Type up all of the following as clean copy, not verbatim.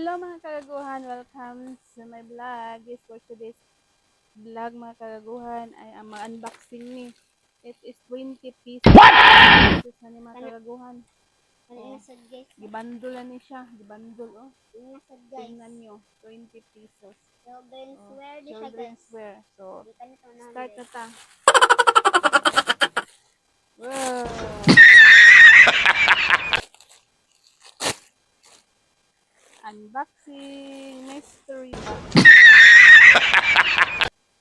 Hello, mga kagaguhan! Welcome to my vlog. Yes, for today's vlog, mga kagaguhan, ay ang mga unboxing ni. It is 20 pieces. What? Pieces na ni, mga kagaguhan. Ano Oh. na sad, guys? Gibundle na ni siya. Gibundle, oh. Ano na sad, guys? Tingnan nyo. 20 pesos. Children's Oh, wear di siya, children's guys. Wear. So, Di ka nito start na ta. Wow! Unboxing mystery box.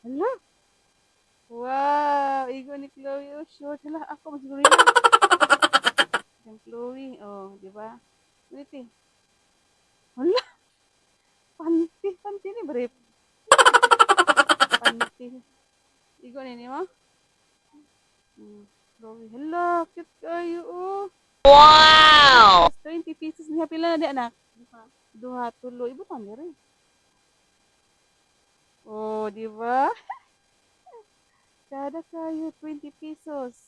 Hala! Wow! Igo ni Chloe. Oh, short. Hala, ako mas siguro yun. Yung Chloe. Oh, di ba? Ulit eh. Hala! Panty. Panty ni brief. Panty. Igo ni mo? Chloe. Hala, cute kayo, oh. Wow! 20 pieces niya. Pila na di, anak? Duha. Duha, tulo. Ibo pa rin. Oh, di ba? Kada kayo, 20 pesos.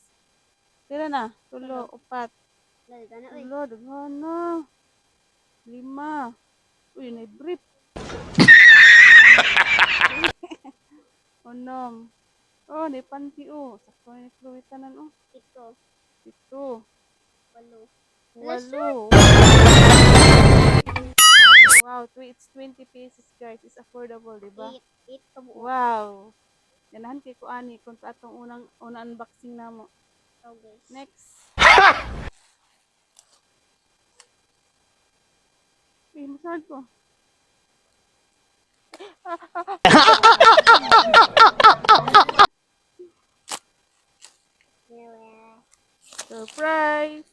Pila na? Tulo, upat. Dali na, uy. Tulo, daghan na. Lima. Uy, na brief. Unom. Oh, na panty, oh. Sakto ni Chloe tanan, oh. Pito. Pito. Walo. Walo. Wow, it's 20 pesos, guys. It's affordable, di ba? Eight. Eight ka buo. Wow. Ganahan kay ko ani kung sa atong unang unang unboxing namo. Oh, guys. Next. Uy, masahag ko. Yeah. Surprise!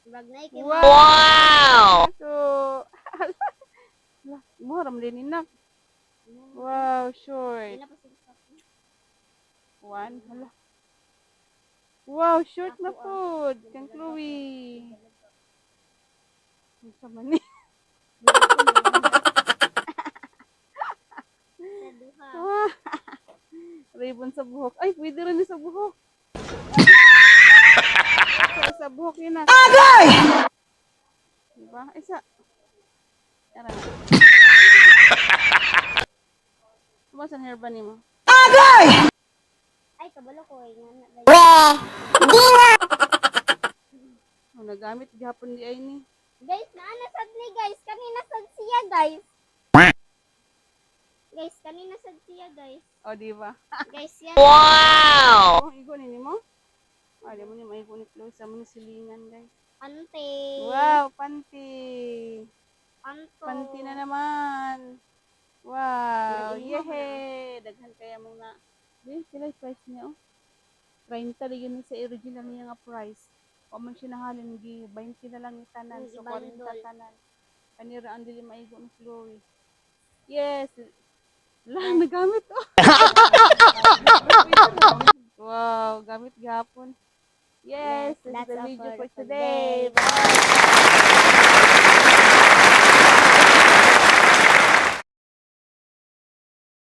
Bag na ikay. Wow! Wow! So, lah, mura man din nak. Wow, short. Pila pa sila sa One. Hala. Wow, short na Ako, ah. food. Kang Chloe. Unsa man ni? Sa duha. Ah, ribbon sa buhok. Ay, pwede rin sa buhok. Sa buhok yun na. Agay! Diba? Isa. Tara na. Kumusta ang hairband mo? Ay, kabalo ko eh. Nga na. Oh, nagamit gihapon di ay ni. Guys, naa sad ni, guys. Kanina sad siya, guys. Guys, kanina sad siya, guys. Oh, di ba? Guys, yan. Wow! Oh, igo ni mo? Ah, di mo ni maigo ni Chloe sa mo ni silingan, guys. Ante. Wow, panty. Anto. Panty na naman. Wow, Lagi mo. yehey. Daghan kaya mo nga. Di, pila yung price niya, oh? 30 rin yun sa original niya nga price. O man siya nahalin, gi 20 na lang ni tanan. Ang So, 40 gibundle. tanan. Kanira ang dili maigo ni Chloe. Yes. Lah, nagamit, oh. Wow, gamit gihapon. Yes, this is That's the all video for for today. today. Bye.